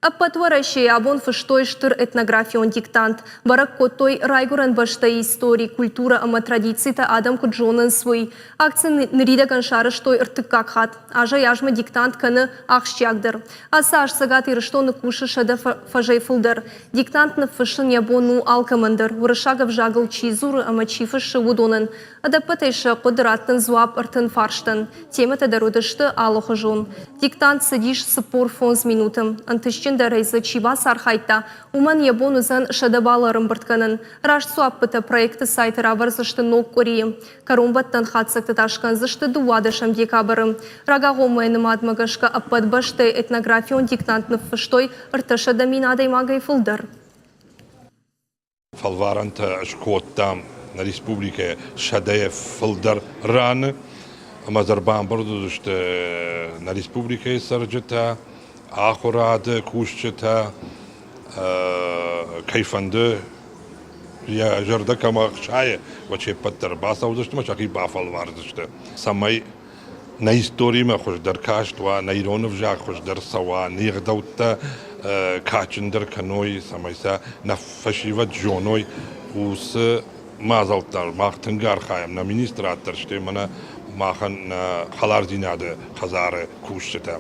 Ӕппӕт Уӕрӕсейы абон фыстой стыр этнографион диктант. Бӕрӕг кодтой, райгуырӕн бӕстӕйы истори, культурӕ ӕмӕ традицитӕ адӕм куыд зонынц, уый. Акци ныридӕгӕн сарӕзтой ӕртыккаг хатт. Азӕй-азмӕ диктант кӕны ахсджиагдӕр. Ацы аз Цӕгат Ирыстоны кусы 100 фӕзӕй фылдӕр. Диктант ныффыссын йӕ бон у алкӕмӕн дӕр, уырыссаг ӕвзагыл чи дзуры ӕмӕ чи фыссы, уыдонӕн. Ӕдӕппӕтӕй сӕ хъуыд раттын дзуапп 30 фарстӕн. Темӕтӕ дӕр уыдысты алыхуызон. Диктант цыдис 45 минуты. Ӕнтыстджындӕрӕй дзы чи бацархайдта, уымӕн йӕ бон уыдзӕн 100 баллы ӕрӕмбырд кӕнын. Раст дзуаппытӕ проекты сайты равӕрдзысты ног къуырийы. Кӕронбӕттӕн хатдзӕгтӕ та скӕндзысты 12 декабры. Рагагъоммӕйы нымадмӕ гӕсгӕ ӕппӕт бӕстӕйы этнографион диктант ныффыстой 300 000 адӕймагӕй фылдӕр. Фӕлварӕнтӕ скодтам нӕ республикӕйы 100-йӕ фылдӕр раны ӕмӕ дзы ӕрбамбырд уыдзысты нӕ республикӕйы цӕрджытӕ, ахуырады кусджытӕ, кӕй фӕнды, йӕ зӕрдӕ кӕмӕ ӕхсайы, уӕд се ппӕт дӕр бацӕудзысты ӕмӕ сӕхи бафӕлвардзысты, цӕмӕй нӕ историмӕ хуыздӕр каст уа, нӕ ирон ӕвзаг хуыздӕр цӕуа, не гъдӕуттӕ кадджындӕр кӕной, цӕмӕй сӕ нӕ фӕсивӕд зоной, уыцы мадзӕлттӕ мах тынг архайӕм, нӕ министрад дӕр, стӕй мӕнӕ махӕн нӕ хӕлардзинады хӕдзары кусджытӕ.